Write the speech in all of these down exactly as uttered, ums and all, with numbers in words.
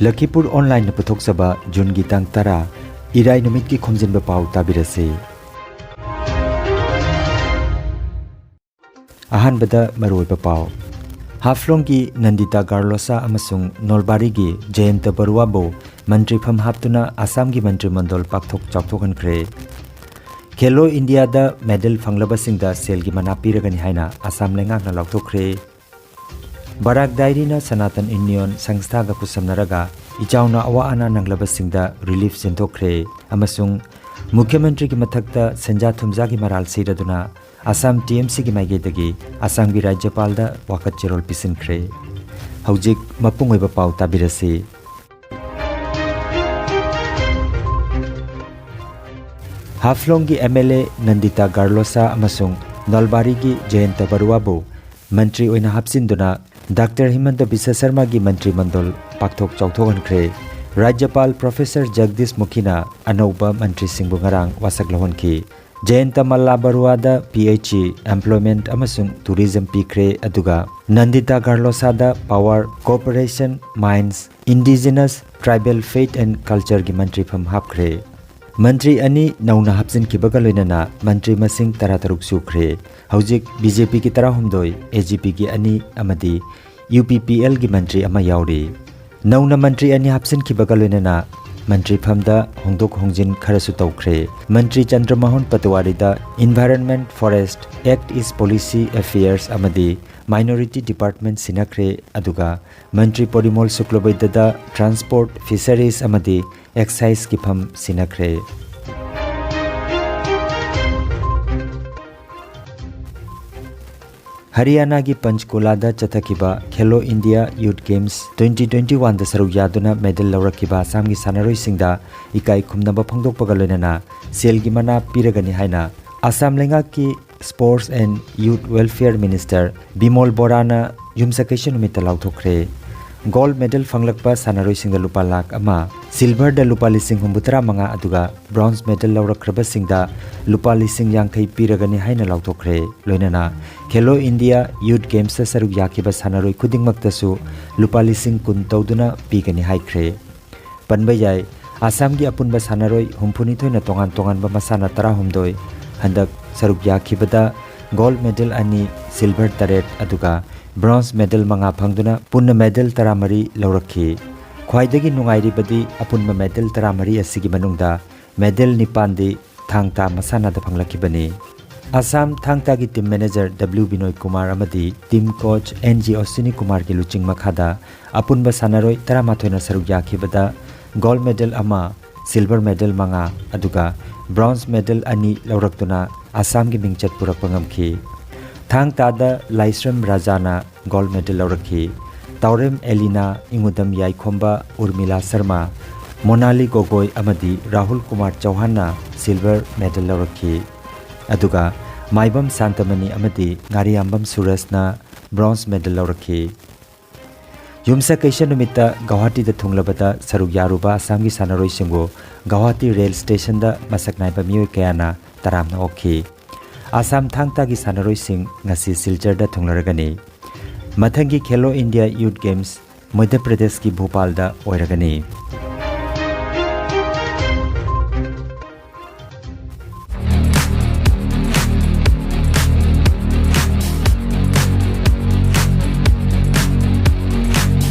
ꯂꯈꯤꯄꯨꯔ ꯑꯣꯟꯂꯥꯏꯟꯅ ꯄꯨꯊꯣꯛꯆꯕ ꯖꯨꯟꯒꯤ ꯇꯥꯡ ꯇꯔꯥ, ꯏꯔꯥꯏ ꯅꯨꯃꯤꯠꯀꯤ ꯈꯣꯝꯖꯤꯟꯕ ꯄꯥꯎ ꯇꯥꯕꯤꯔꯁꯤ꯫ ꯑꯍꯥꯟꯕꯗ ꯃꯔꯨꯑꯣꯏꯕ ꯄꯥꯎ꯫ ꯍꯥꯐꯂꯣꯡꯒꯤ ꯅꯟꯗꯤꯇꯥ ꯒꯥꯔꯂꯣꯁꯥ ꯑꯃꯁꯨꯡ ꯅꯣꯜꯕꯥꯔꯤꯒꯤ ꯖꯌꯟꯇ ꯕꯔꯨꯋꯥꯕꯨ ꯃꯟꯇ꯭ꯔꯤꯐꯝ ꯍꯥꯞꯇꯨꯅ ꯑꯁꯥꯝꯒꯤ ꯃꯟꯇ꯭ꯔꯤꯃꯟꯗꯜ ꯄꯥꯛꯊꯣꯛ ꯆꯥꯎꯊꯣꯛꯍꯟꯈ꯭ꯔꯦ꯫ ꯈꯦꯂꯣ ꯏꯟꯗꯤꯌꯥꯗ ꯃꯦꯗꯜ ꯐꯪꯂꯕꯁꯤꯡꯗ ꯁꯦꯜꯒꯤ ꯃꯅꯥ ꯄꯤꯔꯒꯅꯤ ꯍꯥꯏꯅ ꯑꯁꯥꯝ ꯂꯩꯉꯥꯛꯅ ꯂꯥꯎꯊꯣꯛꯈ꯭ꯔꯦ꯫ ꯕꯔꯥꯛ ꯗꯥꯏꯔꯤꯅ ꯁꯅꯥꯇꯟ ꯌꯨꯅꯤꯌꯟ ꯁꯪꯁꯊꯥꯒ ꯈꯨꯠꯁꯝꯅꯔꯒ ꯏꯆꯥꯎꯅ ꯑꯋꯥ ꯑꯅꯥ ꯅꯪꯂꯕꯁꯤꯡꯗ ꯔꯤꯂꯤꯐ ꯌꯦꯟꯊꯣꯛꯈ꯭ꯔꯦ ꯑꯃꯁꯨꯡ ꯃꯨꯈ꯭ꯌ ꯃꯟꯇ꯭ꯔꯤꯒꯤ ꯃꯊꯛꯇ ꯁꯦꯟꯖꯥ ꯊꯨꯝꯖꯥꯒꯤ ꯃꯔꯥꯜ ꯁꯤꯔꯗꯨꯅ ꯑꯁꯥꯝ ꯇꯤ ꯑꯦꯝ ꯁꯤꯒꯤ ꯃꯥꯏꯀꯩꯗꯒꯤ ꯑꯁꯥꯝꯒꯤ ꯔꯥꯖ꯭ꯌꯄꯥꯜꯗ ꯋꯥꯀꯠ ꯆꯦꯔꯣꯜ ꯄꯤꯁꯤꯟꯈ꯭ꯔꯦ꯫ ꯍꯧꯖꯤꯛ ꯃꯄꯨꯡ ꯑꯣꯏꯕ ꯄꯥꯎ ꯇꯥꯕꯤꯔꯁꯤ꯫ ꯍꯥꯐꯂꯣꯡꯒꯤ ꯑꯦꯝ ꯑꯦꯜ ꯑꯦ ꯅꯟꯗꯤꯇꯥ ꯒꯥꯔꯂꯣꯁꯥ ꯑꯃꯁꯨꯡ ꯅꯣꯜꯕꯥꯔꯤꯒꯤ ꯖꯌꯟꯇ ꯕꯔꯨꯋꯥꯕꯨ ꯃꯟꯇ꯭ꯔꯤ ꯑꯣꯏꯅ ꯍꯥꯞꯆꯤꯟꯗꯨꯅ ꯗꯥꯛꯇꯔ ꯍꯤꯃꯟꯇ ꯕꯤꯁ꯭ꯋ ꯁꯔꯃꯥꯒꯤ ꯃꯟꯇ꯭ꯔꯤ ꯃꯟꯗꯜ ꯄꯥꯛꯊꯣꯛ ꯆꯥꯎꯊꯣꯛꯍꯟꯈ꯭ꯔꯦ꯫ ꯔꯥꯖ꯭ꯌꯄꯥꯜ ꯄ꯭ꯔꯣꯐꯦꯁꯔ ꯖꯒꯗꯤꯁ ꯃꯨꯈꯤꯅ ꯑꯅꯧꯕ ꯃꯟꯇ꯭ꯔꯤꯁꯤꯡꯕꯨ ꯉꯔꯥꯡ ꯋꯥꯁꯛ ꯂꯧꯍꯟꯈꯤ꯫ ꯖꯌꯟꯇ ꯃꯜꯂꯥ ꯕꯔꯨꯋꯥꯗ ꯄꯤ ꯑꯩꯆ ꯏ, ꯑꯦꯝꯄ꯭ꯂꯣꯏꯃꯦꯟꯠ ꯑꯃꯁꯨꯡ ꯇꯨꯔꯤꯖꯝ ꯄꯤꯈ꯭ꯔꯦ, ꯑꯗꯨꯒ ꯅꯟꯗꯤꯇꯥ ꯒꯥꯔꯂꯣꯁꯥꯗ power, cooperation, mines, indigenous tribal faith and ꯀꯜꯆꯔꯒꯤ ꯃꯟꯇ꯭ꯔꯤꯐꯝ ꯍꯥꯞꯈ꯭ꯔꯦ꯫ ꯃꯟꯇ꯭ꯔꯤ ꯑꯅꯤ ꯅꯧꯅ ꯍꯥꯞꯆꯤꯟꯈꯤꯕꯒ ꯂꯣꯏꯅꯅ ꯃꯟꯇ꯭ꯔꯤ ꯃꯁꯤꯡ ꯇꯔꯥꯇꯔꯨꯛ ꯁꯨꯈ꯭ꯔꯦ꯫ ꯍꯧꯖꯤꯛ ꯕꯤ ꯖꯦ ꯄꯤꯒꯤ ꯇꯔꯥꯍꯨꯝꯗꯣꯏ, ꯑꯦ ꯖꯤ ꯄꯤꯒꯤ ꯑꯅꯤ ꯑꯃꯗꯤ ꯌꯨ ꯄꯤ ꯄꯤ ꯑꯦꯜꯒꯤ ꯃꯟꯇ꯭ꯔꯤ ꯑꯃ ꯌꯥꯎꯔꯤ꯫ ꯅꯧꯅ ꯃꯟꯇ꯭ꯔꯤ ꯑꯅꯤ ꯍꯥꯞꯆꯤꯟꯈꯤꯕꯒ ꯂꯣꯏꯅꯅ ꯃꯟꯇ꯭ꯔꯤꯐꯝꯗ ꯍꯣꯡꯗꯣꯛ ꯍꯣꯡꯖꯤꯟ ꯈꯔꯁꯨ ꯇꯧꯈ꯭ꯔꯦ꯫ ꯃꯟꯇ꯭ꯔꯤ ꯆꯟꯗ꯭ꯔꯃꯣꯍꯟ ꯄꯇꯋꯥꯔꯤꯗ Environment, Forest, Act East, Policy Affairs ꯑꯃꯗꯤ Minority Department ꯁꯤꯟꯅꯈ꯭ꯔꯦ, ꯑꯗꯨꯒ ꯃꯟꯇ꯭ꯔꯤ ꯄꯣꯔꯤꯃꯣꯜ ꯁꯨꯀ꯭ꯂꯕꯩꯗꯗ Transport, Fisheries ꯑꯃꯗꯤ Excise ꯀꯤ ꯐꯝ ꯁꯤꯟꯅꯈ꯭ꯔꯦ꯫ ꯍꯔꯤꯌꯥꯅꯥꯒꯤ ꯄꯟꯆꯀꯨꯂꯥꯗ ꯆꯠꯊꯈꯤꯕ Khelo India youth games twenty twenty one ꯗ ꯁꯔꯨꯛ ꯌꯥꯗꯨꯅ ꯃꯦꯗꯜ ꯂꯧꯔꯛꯈꯤꯕ ꯑꯁꯥꯝꯒꯤ ꯁꯥꯟꯅꯔꯣꯏꯁꯤꯡꯗ ꯏꯀꯥꯏ ꯈꯨꯝꯅꯕ ꯐꯣꯡꯗꯣꯛꯄꯒ ꯂꯣꯏꯅꯅ ꯁꯦꯜꯒꯤ ꯃꯅꯥ ꯄꯤꯔꯒꯅꯤ ꯍꯥꯏꯅ ꯑꯁꯥꯝ ꯂꯩꯉꯥꯛꯀꯤ Sports and Youth Welfare Minister Bimol ꯕꯣꯔꯥꯅ ꯌꯨꯝꯁꯀꯩꯁ ꯅꯨꯃꯤꯠꯇ ꯂꯥꯎꯊꯣꯛꯈ꯭ꯔꯦ꯫ ꯒꯣꯜꯗ ꯃꯦꯗꯜ ꯐꯪꯂꯛꯄ ꯁꯥꯟꯅꯔꯣꯏꯁꯤꯡꯗ ꯂꯨꯄꯥ ꯂꯥꯈ ꯑꯃ, ꯁꯤꯜꯚꯔꯗ ꯂꯨꯄꯥ ꯂꯤꯁꯤꯡ ꯍꯨꯝꯐꯨꯇꯔꯥ ꯃꯉꯥ ꯑꯗꯨꯒ ꯕ꯭ꯔꯣꯟꯖ ꯃꯦꯗꯜ ꯂꯧꯔꯛꯈ꯭ꯔꯕꯁꯤꯡꯗ ꯂꯨꯄꯥ ꯂꯤꯁꯤꯡ ꯌꯥꯡꯈꯩ ꯄꯤꯔꯒꯅꯤ ꯍꯥꯏꯅ ꯂꯥꯎꯊꯣꯛꯈ꯭ꯔꯦ꯫ ꯂꯣꯏꯅꯅ ꯈꯦꯂꯣ ꯏꯟꯗꯤꯌꯥ ꯌꯨꯊ ꯒꯦꯝꯁꯇ ꯁꯔꯨꯛ ꯌꯥꯈꯤꯕ ꯁꯥꯟꯅꯔꯣꯏ ꯈꯨꯗꯤꯡꯃꯛꯇꯁꯨ ꯂꯨꯄꯥ ꯂꯤꯁꯤꯡ ꯀꯨꯟ ꯇꯧꯗꯨꯅ ꯄꯤꯒꯅꯤ ꯍꯥꯏꯈ꯭ꯔꯦ꯫ ꯄꯟꯕ ꯌꯥꯏ, ꯑꯁꯥꯝꯒꯤ ꯑꯄꯨꯟꯕ ꯁꯥꯟꯅꯔꯣꯏ ꯍꯨꯝꯐꯨꯅꯤꯊꯣꯏꯅ ꯇꯣꯉꯥꯟ ꯇꯣꯉꯥꯟꯕ ꯃꯁꯥꯟꯅ ꯇꯔꯥꯍꯨꯝꯗꯣꯏ ꯍꯟꯗꯛ ꯁꯔꯨꯛ ꯌꯥꯈꯤꯕꯗ ꯒꯣꯜꯗ ꯃꯦꯗꯜ ꯑꯅꯤ, ꯁꯤꯜꯚꯔ ꯇꯔꯦꯠ ꯑꯗꯨꯒ ꯕ꯭ꯔꯣꯟꯖ ꯃꯦꯗꯜ ꯃꯉꯥ ꯐꯪꯗꯨꯅ ꯄꯨꯟꯅ ꯃꯦꯗꯜ ꯇꯔꯥꯃꯔꯤ ꯂꯧꯔꯛꯈꯤ꯫ ꯈ꯭ꯋꯥꯏꯗꯒꯤ ꯅꯨꯡꯉꯥꯏꯔꯤꯕꯗꯤ ꯑꯄꯨꯟꯕ ꯃꯦꯗꯜ ꯇꯔꯥꯃꯔꯤ ꯑꯁꯤꯒꯤ ꯃꯅꯨꯡꯗ ꯃꯦꯗꯜ ꯅꯤꯄꯥꯟꯗꯤ ꯊꯥꯡ ꯇꯥ ꯃꯁꯥꯟꯅꯗ ꯐꯪꯂꯛꯈꯤꯕꯅꯤ꯫ ꯑꯁꯥꯝ ꯊꯥꯡ ꯇꯥꯒꯤ ꯇꯤꯝ ꯃꯦꯅꯦꯖꯔ ꯗꯕ꯭ꯂꯤꯎ ꯕꯤꯅꯣꯏ ꯀꯨꯃꯥꯔ ꯑꯃꯗꯤ ꯇꯤꯝ ꯀꯣꯆ ꯑꯦꯟ ꯖꯤ ꯑꯣꯁꯤꯅꯤ ꯀꯨꯃꯥꯔꯒꯤ ꯂꯨꯆꯤꯡ ꯃꯈꯥꯗ ꯑꯄꯨꯟꯕ ꯁꯥꯟꯅꯔꯣꯏ ꯇꯔꯥꯃꯥꯊꯣꯏꯅ ꯁꯔꯨꯛ ꯌꯥꯈꯤꯕꯗ ꯒꯣꯜꯗ ꯃꯦꯗꯜ ꯑꯃ, ꯁꯤꯜꯚꯔ ꯃꯦꯗꯜ ꯃꯉꯥ ꯑꯗꯨꯒ ꯕ꯭ꯔꯣꯟꯖ ꯃꯦꯗꯜ ꯑꯅꯤ ꯂꯧꯔꯛꯇꯨꯅ ꯑꯁꯥꯝꯒꯤ ꯃꯤꯡꯆꯠ ꯄꯨꯔꯛꯄ ꯉꯝꯈꯤ꯫ ꯊꯥꯡ ꯇꯥꯗ ꯂꯥꯏꯁ꯭ꯔꯝ ꯔꯥꯖꯥꯅ ꯒꯣꯜꯗ ꯃꯦꯗꯜ ꯂꯧꯔꯛꯈꯤ꯫ ꯇꯥꯎꯔꯦꯝ ꯑꯦꯂꯤꯅꯥ, ꯏꯉꯨꯗꯝ ꯌꯥꯏꯈꯣꯝꯕ ꯎꯔꯃꯤꯂꯥ ꯁꯔꯃ, ꯃꯣꯅꯥꯂꯤ ꯒꯣꯒꯣꯏ ꯑꯃꯗꯤ ꯔꯥꯍꯨꯜ ꯀꯨꯃꯥꯔ ꯆꯧꯍꯥꯟꯅ ꯁꯤꯜꯚꯔ ꯃꯦꯗꯜ ꯂꯧꯔꯛꯈꯤ꯫ ꯑꯗꯨꯒ ꯃꯥꯏꯕꯝ ꯁꯥꯟꯇꯃꯅꯤ ꯑꯃꯗꯤ ꯉꯥꯔꯤꯌꯥꯝꯕꯝ ꯁꯨꯔꯖꯅ ꯕ꯭ꯔꯣꯟꯖ ꯃꯦꯗꯜ ꯂꯧꯔꯛꯈꯤ꯫ ꯌꯨꯝꯁꯀꯩꯁ ꯅꯨꯃꯤꯠꯇ ꯒꯧꯍꯥꯇꯤꯗ ꯊꯨꯡꯂꯕꯗ ꯁꯔꯨꯛ ꯌꯥꯔꯨꯕ ꯑꯁꯥꯝꯒꯤ ꯁꯥꯟꯅꯔꯣꯏꯁꯤꯡꯕꯨ ꯒꯧꯍꯥꯇꯤ ꯔꯦꯜ ꯁ꯭ꯇꯦꯁꯟꯗ ꯃꯁꯛ ꯅꯥꯏꯕ ꯃꯤꯑꯣꯏ ꯀꯌꯥꯅ ꯇꯔꯥꯝꯅ ꯑꯣꯛꯈꯤ꯫ ꯑꯁꯥꯝ ꯊꯥꯡ ꯇꯥꯒꯤ ꯁꯥꯟꯅꯔꯣꯏꯁꯤꯡ ꯉꯁꯤ ꯁꯤꯜꯆꯔꯗ ꯊꯨꯡꯂꯔꯒꯅꯤ꯫ ꯃꯊꯪꯒꯤ ꯈꯦꯂꯣ ꯏꯟꯗꯤꯌꯥ ꯌꯨꯊ ꯒꯦꯝꯁ ꯃꯙ꯭ꯌ ꯄ꯭ꯔꯗꯦꯁꯀꯤ ꯚꯣꯄꯥꯜꯗ ꯑꯣꯏꯔꯒꯅꯤ꯫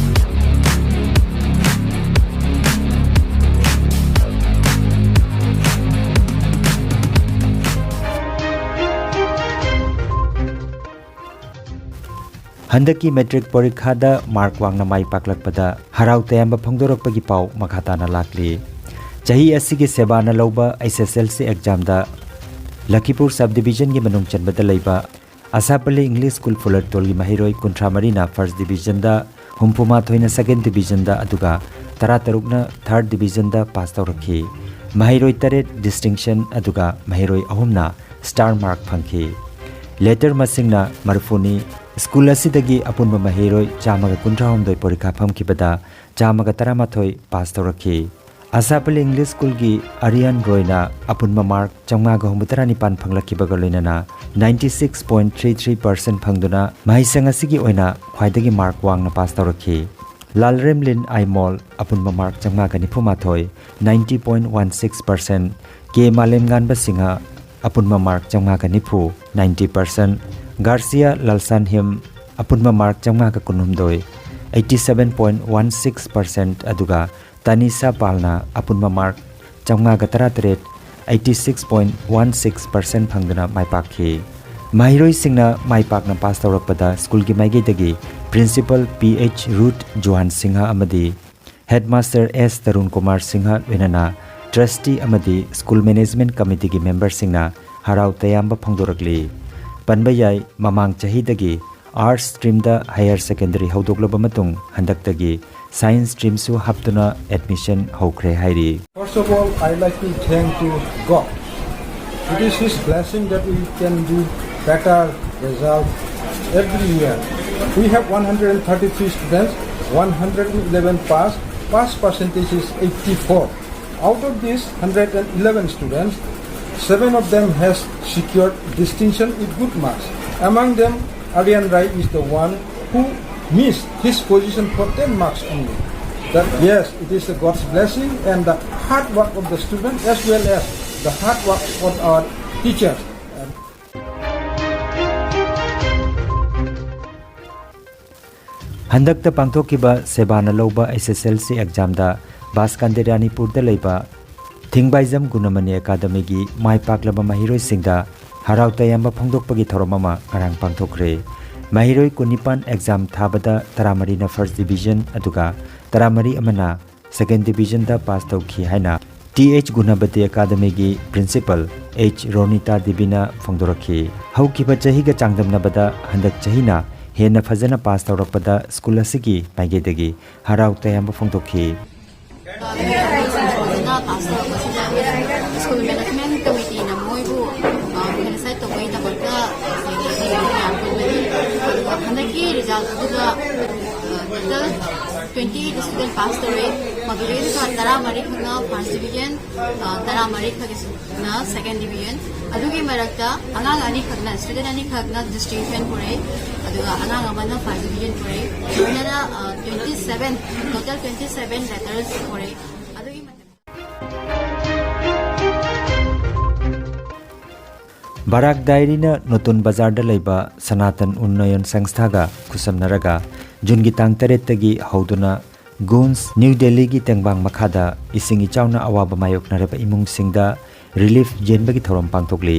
ꯍꯟꯗꯛꯀꯤ ꯃꯦꯇ꯭ꯔꯤꯛ ꯄꯔꯤꯈꯥꯗ ꯃꯥꯔꯛ ꯋꯥꯡꯅ ꯃꯥꯏ ꯄꯥꯛꯂꯛꯄꯗ ꯍꯔꯥꯎ ꯇꯌꯥꯝꯕ ꯐꯣꯡꯗꯣꯔꯛꯄꯒꯤ ꯄꯥꯎ ꯃꯈꯥ ꯇꯥꯅ ꯂꯥꯛꯂꯤ꯫ ꯆꯍꯤ ꯑꯁꯤꯒꯤ ꯁꯦꯕꯥꯅ ꯂꯧꯕ ꯑꯩꯆ ꯑꯦꯁ ꯑꯦꯜ ꯁꯤ ꯑꯦꯛꯖꯥꯝꯗ ꯂꯈꯤꯄꯨꯔ ꯁꯕ ꯗꯤꯕꯤꯖꯟꯒꯤ ꯃꯅꯨꯡ ꯆꯟꯕꯗ ꯂꯩꯕ ꯑꯁꯥꯄꯜꯂꯤ ꯏꯪꯂꯤꯁ ꯁ꯭ꯀꯨꯜ ꯐꯨꯂꯔꯇꯣꯜꯒꯤ ꯃꯍꯩꯔꯣꯏ ꯀꯨꯟꯊ꯭ꯔꯥ ꯃꯔꯤꯅ ꯐꯥꯔꯁ ꯗꯤꯕꯤꯖꯟꯗ, ꯍꯨꯝꯐꯨ ꯃꯥꯊꯣꯏꯅ ꯁꯦꯀꯦꯟ ꯗꯤꯕꯤꯖꯟꯗ, ꯑꯗꯨꯒ ꯇꯔꯥ ꯇꯔꯨꯛꯅ ꯊꯥꯔꯠ ꯗꯤꯕꯤꯖꯟꯗ ꯄꯥꯁ ꯇꯧꯔꯛꯈꯤ꯫ ꯃꯍꯩꯔꯣꯏ ꯇꯔꯦꯠ ꯗꯤꯁꯇꯤꯡꯁꯟ, ꯑꯗꯨꯒ ꯃꯍꯩꯔꯣꯏ ꯑꯍꯨꯝꯅ ꯁ꯭ꯇꯥꯔ ꯃꯥꯔꯛ ꯐꯪꯈꯤ꯫ ꯂꯦꯇꯔ ꯃꯁꯤꯡꯅ ꯃꯔꯤꯐꯨꯅꯤ, ꯁ꯭ꯀꯨꯜ ꯑꯁꯤꯗꯒꯤ ꯑꯄꯨꯟꯕ ꯃꯍꯩꯔꯣꯏ ꯆꯥꯝꯃꯒ ꯀꯨꯟꯊ꯭ꯔꯥꯍꯨꯝꯗꯣꯏ ꯄꯔꯤꯈꯥ ꯐꯝꯈꯤꯕꯗ ꯆꯥꯝꯃꯒ ꯇꯔꯥꯃꯥꯊꯣꯏ ꯄꯥꯁ ꯇꯧꯔꯛꯈꯤ꯫ ꯑꯁꯥꯄꯜꯂꯤ ꯏꯪꯂꯤꯁ ꯁ꯭ꯀꯨꯜꯒꯤ ꯑꯔꯤꯌꯟ ꯔꯣꯏꯅ ꯑꯄꯨꯟꯕ ꯃꯥꯔꯛ ꯆꯥꯝꯃꯉꯥꯒ ꯍꯨꯝꯐꯨꯇꯔꯥ ꯅꯤꯄꯥꯟ ꯐꯪꯂꯛꯈꯤꯕꯒ ꯂꯣꯏꯅꯅ ninety six point three three percent ꯐꯪꯗꯨꯅ ꯃꯍꯩꯁꯪ ꯑꯁꯤꯒꯤ ꯑꯣꯏꯅ ꯈ꯭ꯋꯥꯏꯗꯒꯤ ꯃꯥꯔꯛ ꯋꯥꯡꯅ ꯄꯥꯁ ꯇꯧꯔꯛꯈꯤ꯫ ꯂꯥꯜꯔꯦꯝꯂꯤꯟ ꯑꯥꯏꯃꯣꯜ ꯑꯄꯨꯟꯕ ꯃꯥꯔꯛ ꯆꯥꯝꯃꯉꯥꯒ ꯅꯤꯐꯨ ꯃꯥꯊꯣꯏ, ninety point one six percent, ꯀꯦ ꯃꯥꯂꯦꯝꯉꯥꯟꯕ ꯁꯤꯡꯍ ꯑꯄꯨꯟꯕ ꯃꯥꯔꯛ ꯆꯥꯝꯃꯉꯥꯒ ꯅꯤꯐꯨ, ninety percent, ꯒꯥꯔꯁꯤꯌꯥ ꯂꯜꯁꯥꯟꯍꯤꯝ ꯑꯄꯨꯟꯕ ꯃꯥꯔꯛ ꯆꯥꯝꯃꯉꯥꯒ ꯀꯨꯟꯍꯨꯝꯗꯣꯏ, eighty seven point one six percent, ꯑꯗꯨꯒ ꯇꯥꯅꯤꯁꯥ ꯄꯥꯜꯅ ꯑꯄꯨꯟꯕ ꯃꯥꯔꯛ ꯆꯥꯝꯃꯉꯥꯒ ꯇꯔꯥꯇꯔꯦꯠ, eighty six point one six percent, ꯐꯪꯗꯨꯅ ꯃꯥꯏ ꯄꯥꯛꯈꯤ꯫ ꯃꯍꯩꯔꯣꯏꯁꯤꯡꯅ ꯃꯥꯏ ꯄꯥꯛꯅ ꯄꯥꯁ ꯇꯧꯔꯛꯄꯗ ꯁ꯭ꯀꯨꯜꯒꯤ ꯃꯥꯏꯀꯩꯗꯒꯤ principal P H Ruth Johan Singh ꯑꯃꯗꯤ ꯍꯦꯗꯃꯥꯁꯇꯔ ꯑꯦꯁ ꯇꯔꯨꯟ ꯀꯨꯃꯥꯔ ꯁꯤꯡꯍ ꯂꯣꯏꯅꯅ ꯇ꯭ꯔꯁꯇꯤ ꯑꯃꯗꯤ ꯁ꯭ꯀꯨꯜ ꯃꯦꯅꯦꯖꯃꯦꯟꯠ ꯀꯃꯤꯇꯤꯒꯤ ꯃꯦꯝꯕꯔꯁꯤꯡꯅ ꯍꯔꯥꯎ ꯇꯌꯥꯝꯕ ꯐꯣꯡꯗꯣꯔꯛꯂꯤ꯫ ꯄꯟꯕ ꯌꯥꯏ, ꯃꯃꯥꯡ ꯆꯍꯤꯗꯒꯤ ꯑꯥꯔꯠꯁ ꯁ꯭ꯇ꯭ꯔꯤꯝꯗ ꯍꯥꯌꯔ ꯁꯦꯀꯦꯟꯗꯔꯤ ꯍꯧꯗꯣꯛꯂꯕ ꯃꯇꯨꯡ ꯍꯟꯗꯛꯇꯒꯤ ꯁꯥꯏꯟꯁ ꯁ꯭ꯇ꯭ꯔꯤꯝꯁꯨ ꯍꯥꯞꯇꯨꯅ ꯑꯦꯗꯃꯤꯁꯟ ꯍꯧꯈ꯭ꯔꯦ ꯍꯥꯏꯔꯤ꯫ First of all, I like to thank to God. It is His blessing that we can do better result every year. We have one hundred thirty-three students, one hundred eleven pass, pass percentage is eighty-four. Out of these hundred and eleven students, seven of them has secured distinction with good marks. Among them, Aryan Rai is the one who missed his position for ten marks only. That yes, it is the God's blessing and the hard work of the student as well as the hard work of our teachers. ꯍꯟꯗꯛꯇ ꯄꯥꯡꯊꯣꯛꯈꯤꯕ ꯁꯦꯕꯥꯅ ꯂꯧꯕ ꯑꯦꯁ ꯑꯦꯁ L C ꯑꯦꯛꯖꯥꯝꯗ ꯕꯥꯁꯀꯟꯗꯔꯤꯌꯥꯅꯤꯄꯨꯔꯗ ꯂꯩꯕ ꯊꯤꯡꯕꯥꯏꯖꯝ ꯒꯨꯅꯃꯅꯤ ꯑꯦꯀꯥꯗꯃꯤꯒꯤ ꯃꯥꯏ ꯄꯥꯛꯂꯕ ꯃꯍꯩꯔꯣꯏꯁꯤꯡꯗ ꯍꯔꯥꯎ ꯇꯌꯥꯝꯕ ꯐꯣꯡꯗꯣꯛꯄꯒꯤ ꯊꯧꯔꯝ ꯑꯃ ꯉꯔꯥꯡ ꯄꯥꯡꯊꯣꯛꯈ꯭ꯔꯦ꯫ ꯃꯍꯩꯔꯣꯏ ꯀꯨꯟꯅꯤꯄꯥꯟ ꯑꯦꯛꯖꯥꯝ ꯊꯥꯕꯗ ꯇꯔꯥꯃꯔꯤꯅ ꯐꯥꯔꯁ ꯗꯤꯕꯤꯖꯟ ꯑꯗꯨꯒ ꯇꯔꯥꯃꯔꯤ ꯑꯃꯅ ꯁꯦꯀꯦꯟ ꯗꯤꯕꯤꯖꯟꯗ ꯄꯥꯁ ꯇꯧꯈꯤ ꯍꯥꯏꯅ ꯇꯤ ꯑꯩꯆ ꯒꯨꯅꯕꯇꯤ ꯑꯦꯀꯥꯗꯃꯤꯒꯤ ꯄ꯭ꯔꯤꯟꯁꯤꯄꯜ ꯑꯩꯆ ꯔꯣꯅꯤꯇꯥ ꯗꯦꯕꯤꯅ ꯐꯣꯡꯗꯣꯔꯛꯈꯤ꯫ ꯍꯧꯈꯤꯕ ꯆꯍꯤꯒ ꯆꯥꯡꯗꯝꯅꯕꯗ ꯍꯟꯗꯛ ꯆꯍꯤꯅ ꯍꯦꯟꯅ ꯐꯖꯅ ꯄꯥꯁ ꯇꯧꯔꯛꯄꯗ ꯁ꯭ꯀꯨꯜ ꯑꯁꯤꯒꯤ ꯃꯥꯏꯀꯩꯗꯒꯤ ꯍꯔꯥꯎ ꯇꯌꯥꯝꯕ ꯐꯣꯡꯗꯣꯛꯈꯤ꯫ ꯐꯖꯅ ꯄꯥꯁ ꯇꯧꯔꯛꯄꯁꯤꯗ ꯁ꯭ꯀꯨꯜ ꯃꯦꯅꯦꯖꯃꯦꯟꯠ ꯀꯃꯤꯇꯤꯅ ꯃꯣꯏꯕꯨ, ꯑ, ꯐꯦꯂꯤꯁꯥꯏꯠ ꯇꯧꯕꯒꯤꯗꯃꯛꯇ, ꯑ, ꯃꯌꯥꯝ ꯄꯨꯟꯕꯅꯤ꯫ ꯑꯗꯨꯒ ꯑꯗꯨꯒ total twenty eight student pass ꯇꯧꯔꯦ꯫ ꯃꯗꯨꯗꯩꯗꯨꯗ ꯇꯔꯥꯃꯔꯤ ꯈꯛꯅ ꯐꯥꯔꯁ ꯗꯤꯕꯤꯖꯟ, ꯇꯔꯥꯃꯔꯤ ꯈꯛꯅ ꯁꯦꯀꯦꯟ ꯗꯤꯕꯤꯖꯟ꯫ ꯑꯗꯨꯒꯤ ꯃꯔꯛꯇ ꯑꯉꯥꯡ ꯑꯅꯤꯈꯛꯅ, ꯁ꯭ꯇꯨꯗꯦꯟ ꯑꯅꯤꯈꯛꯅ ꯗꯤꯁꯇꯤꯡꯁꯟ ꯄꯨꯔꯛꯏ, ꯑꯗꯨꯒ ꯑꯉꯥꯡ ꯑꯃꯅ ꯐꯥꯔꯁ ꯗꯤꯕꯤꯖꯟ ꯄꯨꯔꯛꯏ꯫ ꯂꯣꯏꯅꯅ twenty seven, total twenty seven letters ꯄꯨꯔꯛꯏ꯫ ꯑꯗꯨꯒꯤ ꯃꯇꯝ ꯕꯔꯥꯛ ꯗꯥꯏꯔꯤꯅ ꯅꯨꯇꯨꯟ ꯕꯖꯥꯔꯗ ꯂꯩꯕ ꯁꯅꯥꯇꯟ ꯎꯟꯅꯌꯟ ꯁꯪꯁꯊꯥꯒ ꯈꯨꯠꯁꯝꯅꯔꯒ ꯖꯨꯟꯒꯤ ꯇꯥꯡ ꯇꯔꯦꯠꯇꯒꯤ ꯍꯧꯗꯨꯅ ꯒꯨꯟꯁ, ꯅ꯭ꯌꯨ ꯗꯦꯜꯂꯤꯒꯤ ꯇꯦꯡꯕꯥꯡ ꯃꯈꯥꯗ ꯏꯁꯤꯡ ꯏꯆꯥꯎꯅ ꯑꯋꯥꯕ ꯃꯥꯌꯣꯛꯅꯔꯕ ꯏꯃꯨꯡꯁꯤꯡꯗ ꯔꯤꯂꯤꯐ ꯌꯦꯟꯕꯒꯤ ꯊꯧꯔꯝ ꯄꯥꯡꯊꯣꯛꯂꯤ꯫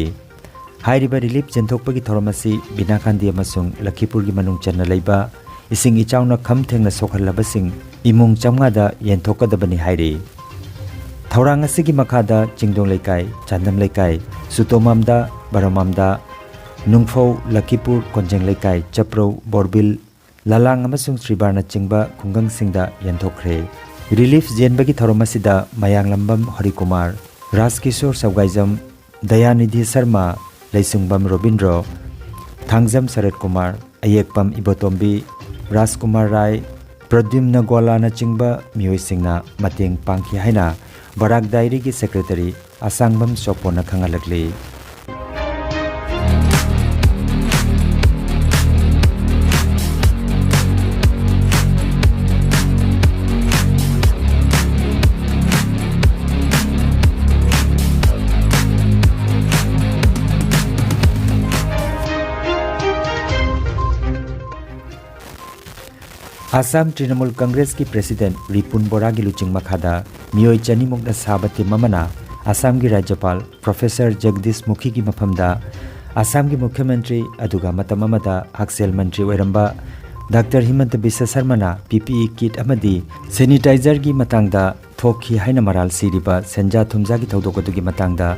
ꯍꯥꯏꯔꯤꯕ ꯔꯤꯂꯤꯐ ꯌꯦꯟꯊꯣꯛꯄꯒꯤ ꯊꯧꯔꯝ ꯑꯁꯤ ꯕꯤꯅꯥ ꯒꯥꯟꯙꯤ ꯑꯃꯁꯨꯡ ꯂꯈꯤꯄꯨꯔꯒꯤ ꯃꯅꯨꯡ ꯆꯟꯅ ꯂꯩꯕ ꯏꯁꯤꯡ ꯏꯆꯥꯎꯅ ꯈꯝ ꯊꯦꯡꯅ ꯁꯣꯛꯍꯜꯂꯕꯁꯤꯡ ꯏꯃꯨꯡ ꯆꯥꯝꯃꯉꯥꯗ ꯌꯦꯟꯊꯣꯛꯀꯗꯕꯅꯤ ꯍꯥꯏꯔꯤ꯫ ꯊꯧꯔꯥꯡ ꯑꯁꯤꯒꯤ ꯃꯈꯥꯗ ꯆꯤꯡꯗꯣꯡ ꯂꯩꯀꯥꯏ, ꯆꯥꯟꯗꯝ ꯂꯩꯀꯥꯏ, ꯁꯨꯇꯣꯃꯥꯝꯗ, ꯕꯔꯣꯃꯥꯝꯗ, ꯅꯨꯡꯐꯧ, ꯂꯈꯤꯄꯨꯔ, ꯀꯣꯟꯖꯦꯡ ꯂꯩꯀꯥꯏ, ꯆꯄ꯭ꯔꯧ, ꯕꯣꯔꯕꯤꯜ, ꯂꯂꯥꯡ ꯑꯃꯁꯨꯡ ꯁ꯭ꯔꯤꯕꯥꯔꯅꯆꯤꯡꯕ ꯈꯨꯡꯒꯪꯁꯤꯡꯗ ꯌꯦꯟꯊꯣꯛꯈ꯭ꯔꯦ꯫ ꯔꯤꯂꯤꯐ ꯌꯦꯟꯕꯒꯤ ꯊꯧꯔꯝ ꯑꯁꯤꯗ ꯃꯌꯥꯡꯂꯝꯕꯝ ꯍꯔꯤꯀꯨꯃꯥꯔ, ꯔꯥꯖꯀꯤꯁꯣꯔ ꯁꯧꯒꯥꯏꯖꯝ, ꯗꯌꯥꯅꯤꯙꯤ ꯁꯔꯃ, ꯂꯩꯁꯨꯡꯕꯝ ꯔꯣꯕꯤꯟꯗ꯭ꯔꯣ, ꯊꯥꯡꯖꯝ ꯁꯔꯠ ꯀꯨꯃꯥꯔ, ꯑꯌꯦꯛꯄꯝ ꯏꯕꯣꯇꯣꯝꯕꯤ, ꯔꯥꯖꯀꯨꯃꯥꯔ ꯔꯥꯏ, ꯄ꯭ꯔꯗ꯭ꯌꯨꯝꯅ ꯒꯣꯂꯥꯅꯆꯤꯡꯕ ꯃꯤꯑꯣꯏꯁꯤꯡꯅ ꯃꯇꯦꯡ ꯄꯥꯡꯈꯤ ꯍꯥꯏꯅ ꯕꯔꯥꯛ ꯗꯥꯏꯔꯤꯒꯤ ꯁꯦꯀ꯭ꯔꯦꯇꯔꯤ ꯑꯁꯥꯡꯕꯝ ꯁꯣꯄꯣꯅ ꯈꯪꯍꯜꯂꯛꯂꯤ꯫ ꯑꯁꯥꯝ ꯇ꯭ꯔꯤꯅꯃꯨꯜ ꯀꯪꯒ꯭ꯔꯦꯁꯀꯤ ꯄ꯭ꯔꯦꯁꯤꯗꯦꯟꯠ ꯔꯤꯄꯨꯟ ꯕꯣꯔꯥꯒꯤ ꯂꯨꯆꯤꯡ ꯃꯈꯥꯗ ꯃꯤꯑꯣꯏ ꯆꯅꯤꯃꯨꯛꯅ ꯁꯥꯕ ꯇꯤꯝ ꯑꯃꯅ ꯑꯁꯥꯝꯒꯤ ꯔꯥꯖ꯭ꯌꯄꯥꯜ ꯄ꯭ꯔꯣꯐꯦꯁꯔ ꯖꯒꯗꯤꯁ ꯃꯨꯈꯤꯒꯤ ꯃꯐꯝꯗ ꯑꯁꯥꯝꯒꯤ ꯃꯨꯈ꯭ꯌ ꯃꯟꯇ꯭ꯔꯤ ꯑꯗꯨꯒ ꯃꯇꯝ ꯑꯃꯗ ꯍꯛꯁꯦꯜ ꯃꯟꯇ꯭ꯔꯤ ꯑꯣꯏꯔꯝꯕ ꯗꯥꯛꯇꯔ ꯍꯤꯃꯟꯇ ꯕꯤꯁ꯭ꯋ ꯁꯔꯃꯅ ꯄꯤ ꯄꯤ ꯏ ꯀꯤꯠ ꯑꯃꯗꯤ ꯁꯦꯅꯤꯇꯥꯏꯖꯔꯒꯤ ꯃꯇꯥꯡꯗ ꯊꯣꯛꯈꯤ ꯍꯥꯏꯅ ꯃꯔꯥꯜ ꯁꯤꯔꯤꯕ ꯁꯦꯟꯖꯥ ꯊꯨꯝꯖꯥꯒꯤ ꯊꯧꯗꯣꯛ ꯑꯗꯨꯒꯤ ꯃꯇꯥꯡꯗ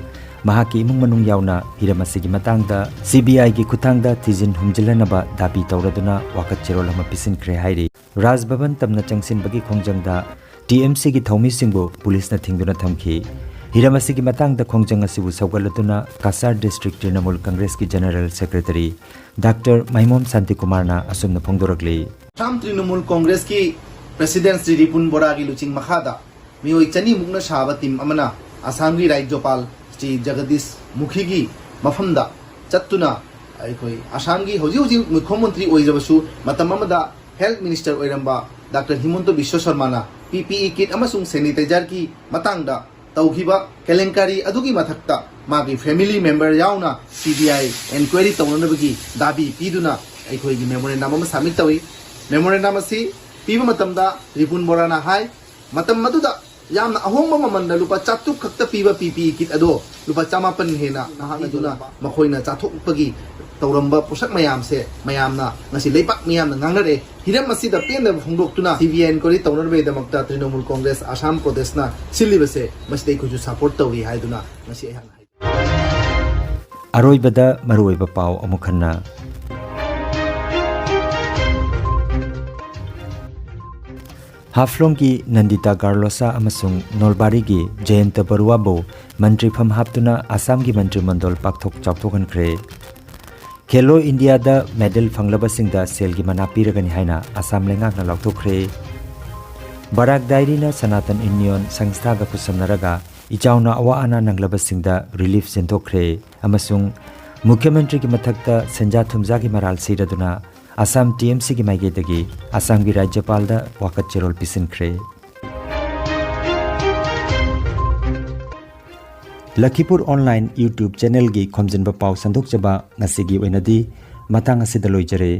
ꯃꯍꯥꯛꯀꯤ ꯏꯃꯨꯡ ꯃꯅꯨꯡ ꯌꯥꯎꯅ ꯍꯤꯔꯝ ꯑꯁꯤꯒꯤ ꯃꯇꯥꯡꯗ ꯁꯤ ꯕꯤ ꯑꯥꯏꯒꯤ ꯈꯨꯠꯊꯥꯡꯗ ꯊꯤꯖꯤꯟ ꯍꯨꯝꯖꯤꯜꯂꯅꯕ ꯗꯥꯕꯤ ꯇꯧꯔꯗꯨꯅ ꯋꯥꯀꯠ ꯆꯦꯔꯣꯜ ꯑꯃ ꯄꯤꯁꯤꯟꯈ꯭ꯔꯦ ꯍꯥꯏꯔꯤ꯫ ꯔꯥꯖ ꯚꯕꯟ ꯇꯝꯅ ꯆꯪꯁꯤꯟꯕꯒꯤ ꯈꯣꯡꯖꯪꯗ ꯇꯤ ꯑꯦꯝ ꯁꯤꯒꯤ ꯊꯧꯃꯤꯁꯤꯡꯕꯨ ꯄꯨꯂꯤꯁꯅ ꯊꯤꯡꯗꯨꯅ ꯊꯝꯈꯤ꯫ ꯍꯤꯔꯝ ꯑꯁꯤꯒꯤ ꯃꯇꯥꯡꯗ ꯈꯣꯡꯖꯪ ꯑꯁꯤꯕꯨ ꯁꯧꯒꯠꯂꯗꯨꯅ ꯀꯁꯥꯔ ꯗꯤꯁꯇ꯭ꯔꯤꯛ ꯇ꯭ꯔꯤꯅꯃꯨꯜ ꯀꯪꯒ꯭ꯔꯦꯁꯀꯤ ꯖꯦꯅꯔꯦꯜ ꯁꯦꯀ꯭ꯔꯦꯇꯔꯤ ꯗꯥꯛꯇꯔ ꯃꯥꯏꯃꯣꯝ ꯁꯥꯟꯇꯤꯀꯨꯃꯥꯔꯅ ꯑꯁꯨꯝꯅ ꯐꯣꯡꯗꯣꯔꯛꯂꯤ꯫ ꯑꯁꯥꯝ ꯇ꯭ꯔꯤꯅꯃꯨꯜ ꯀꯣꯡꯒ꯭ꯔꯦꯁꯀꯤ ꯄ꯭ꯔꯦꯁꯤꯗꯦꯟꯠ ꯁ꯭ꯔꯤ ꯔꯤꯄꯨꯟ ꯕꯣꯔꯥꯒꯤ ꯂꯨꯆꯤꯡ ꯃꯈꯥꯗ ꯃꯤꯑꯣꯏ ꯆꯅꯤ ꯃꯨꯛꯅ ꯁꯥꯕ ꯇꯤꯝ ꯑꯃꯅ ꯑꯁꯥꯝꯒꯤ ꯔꯥꯖ꯭ꯌꯄꯥꯜ ꯁ꯭ꯔꯤ ꯖꯒꯗꯤꯁ ꯃꯨꯈꯤꯒꯤ ꯃꯐꯝꯗ ꯆꯠꯇꯨꯅ ꯑꯩꯈꯣꯏ ꯑꯁꯥꯝꯒꯤ ꯍꯧꯖꯤꯛ ꯍꯧꯖꯤꯛ ꯃꯨꯈ꯭ꯌ ꯃꯟꯇ꯭ꯔꯤ ꯑꯣꯏꯖꯕꯁꯨ ꯃꯇꯝ ꯑꯃꯗ ꯍꯦꯜꯊ ꯃꯤꯅꯤꯁꯇꯔ ꯑꯣꯏꯔꯝꯕ ꯗꯥꯛꯇꯔ ꯍꯤꯃꯟꯇ ꯕꯤꯁ꯭ꯋ ꯁꯔꯃꯥꯅ ꯄꯤ ꯄꯤ ꯏ ꯀꯤꯠ ꯑꯃꯁꯨꯡ ꯁꯦꯅꯤꯇꯥꯏꯖꯔꯒꯤ ꯃꯇꯥꯡꯗ ꯇꯧꯈꯤꯕ ꯀꯦꯂꯦꯡꯀꯥꯔꯤ ꯑꯗꯨꯒꯤ ꯃꯊꯛꯇ ꯃꯥꯒꯤ ꯐꯦꯃꯤꯂꯤ ꯃꯦꯝꯕꯔ ꯌꯥꯎꯅ ꯁꯤ ꯕꯤ ꯑꯥꯏ ꯏꯟꯀ꯭ꯋꯥꯏꯔꯤ ꯇꯧꯅꯅꯕꯒꯤ ꯗꯥꯕꯤ ꯄꯤꯗꯨꯅ ꯑꯩꯈꯣꯏꯒꯤ ꯃꯦꯃꯣꯔꯦꯟꯗꯝ ꯑꯃ ꯁꯕꯃꯤꯠ ꯇꯧꯏ꯫ ꯃꯦꯃꯣꯔꯦꯟꯗꯝ ꯑꯁꯤ ꯄꯤꯕ ꯃꯇꯝꯗ ꯔꯤꯄꯨꯟ ꯕꯣꯔꯥꯅ ꯍꯥꯏ, ꯃꯇꯝ ꯑꯗꯨꯗ ꯌꯥꯝꯅ ꯑꯍꯣꯡꯕ ꯃꯃꯜꯗ ꯂꯨꯄꯥ ꯆꯥꯇ꯭ꯔꯨꯛ ꯈꯛꯇ ꯄꯤꯕ ꯄꯤ ꯄꯤ ꯏ ꯀꯤꯠ ꯑꯗꯣ ꯂꯨꯄꯥ ꯆꯃꯥꯄꯟ ꯍꯦꯟꯅ ꯅꯍꯥꯛꯅ ꯑꯗꯨꯅ ꯃꯈꯣꯏꯅ ꯆꯥꯊꯣꯛꯄꯒꯤ ꯇꯧꯔꯝꯕ ꯄꯣꯠꯁꯛ ꯃꯌꯥꯝꯁꯦ ꯃꯌꯥꯝꯅ ꯉꯁꯤ ꯂꯩꯕꯥꯛ ꯃꯤꯌꯥꯝꯅ ꯉꯥꯡꯅꯔꯦ꯫ ꯍꯤꯔꯝ ꯑꯁꯤꯗ ꯄꯦꯟꯗꯕ ꯐꯣꯡꯗꯣꯛꯇꯨꯅ ꯁꯤ ꯕꯤ ꯑꯥꯏ ꯏꯟꯀ꯭ꯋꯥꯏꯔꯤ ꯇꯧꯅꯕꯒꯤꯗꯃꯛꯇ ꯇ꯭ꯔꯤꯅꯃꯨꯜ ꯀꯣꯡꯒ꯭ꯔꯦꯁ ꯑꯁꯥꯝ ꯄ꯭ꯔꯗꯦꯁꯅ ꯁꯤꯜꯂꯤꯕꯁꯦ ꯃꯁꯤꯗ ꯑꯩꯈꯣꯏꯁꯨ ꯁꯄꯣꯔꯠ ꯇꯧꯔꯤ ꯍꯥꯏꯗꯨꯅ ꯉꯁꯤ ꯑꯩꯍꯥꯛꯅ ꯍꯥꯏꯖꯔꯤ꯫ ꯑꯔꯣꯏꯕꯗ ꯃꯔꯨꯑꯣꯏꯕ ꯄꯥꯎ ꯑꯃꯨꯛ ꯍꯟꯅ꯫ ꯍꯥꯐꯂꯣꯡꯒꯤ ꯅꯟꯗꯤꯇꯥ ꯒꯥꯔꯂꯣꯁꯥ ꯑꯃꯁꯨꯡ ꯅꯣꯜꯕꯥꯔꯤꯒꯤ ꯖꯌꯟꯇ ꯕꯔꯨꯋꯥꯕꯨ ꯃꯟꯇ꯭ꯔꯤꯐꯝ ꯍꯥꯞꯇꯨꯅ ꯑꯁꯥꯝꯒꯤ ꯃꯟꯇ꯭ꯔꯤꯃꯟꯗꯜ ꯄꯥꯛꯊꯣꯛ ꯆꯥꯎꯊꯣꯛꯍꯟꯈ꯭ꯔꯦ꯫ ꯈꯦꯂꯣ ꯏꯟꯗꯤꯌꯥꯗ ꯃꯦꯗꯜ ꯐꯪꯂꯕꯁꯤꯡꯗ ꯁꯦꯜꯒꯤ ꯃꯅꯥ ꯄꯤꯔꯒꯅꯤ ꯍꯥꯏꯅ ꯑꯁꯥꯝ ꯂꯩꯉꯥꯛꯅ ꯂꯥꯎꯊꯣꯛꯈ꯭ꯔꯦ꯫ ꯕꯔꯥꯛ ꯗꯥꯏꯔꯤꯅ ꯁꯅꯥꯇꯟ ꯌꯨꯅꯤꯌꯟ ꯁꯪꯁꯊꯥꯒ ꯈꯨꯠꯁꯝꯅꯔꯒ ꯏꯆꯥꯎꯅ ꯑꯋꯥ ꯑꯅꯥ ꯅꯪꯂꯕꯁꯤꯡꯗ ꯔꯤꯂꯤꯐ ꯆꯦꯟꯊꯣꯛꯈ꯭ꯔꯦ ꯑꯃꯁꯨꯡ ꯃꯨꯈ꯭ꯌ ꯃꯟꯇ꯭ꯔꯤꯒꯤ ꯃꯊꯛꯇ ꯁꯦꯟꯖꯥ ꯊꯨꯝꯖꯥꯒꯤ ꯃꯔꯥꯜ ꯁꯤꯔꯗꯨꯅ ꯑꯁꯥꯝ ꯇꯤ ꯑꯦꯝ ꯁꯤꯒꯤ ꯃꯥꯏꯀꯩꯗꯒꯤ ꯑꯁꯥꯝꯒꯤ ꯔꯥꯖ꯭ꯌꯄꯥꯜꯗ ꯋꯥꯀꯠ ꯆꯦꯔꯣꯜ ꯄꯤꯁꯤꯟꯈ꯭ꯔꯦ꯫ ꯂꯈꯤꯄꯨꯔ ꯑꯣꯟꯂꯥꯏꯟ YouTube ꯆꯦꯅꯦꯜꯒꯤ ꯈꯣꯝꯖꯤꯟꯕ ꯄꯥꯎ ꯁꯟꯗꯣꯛꯆꯕ ꯉꯁꯤꯒꯤ ꯑꯣꯏꯅꯗꯤ ꯃꯇꯥꯡ ꯑꯁꯤꯗ ꯂꯣꯏꯖꯔꯦ꯫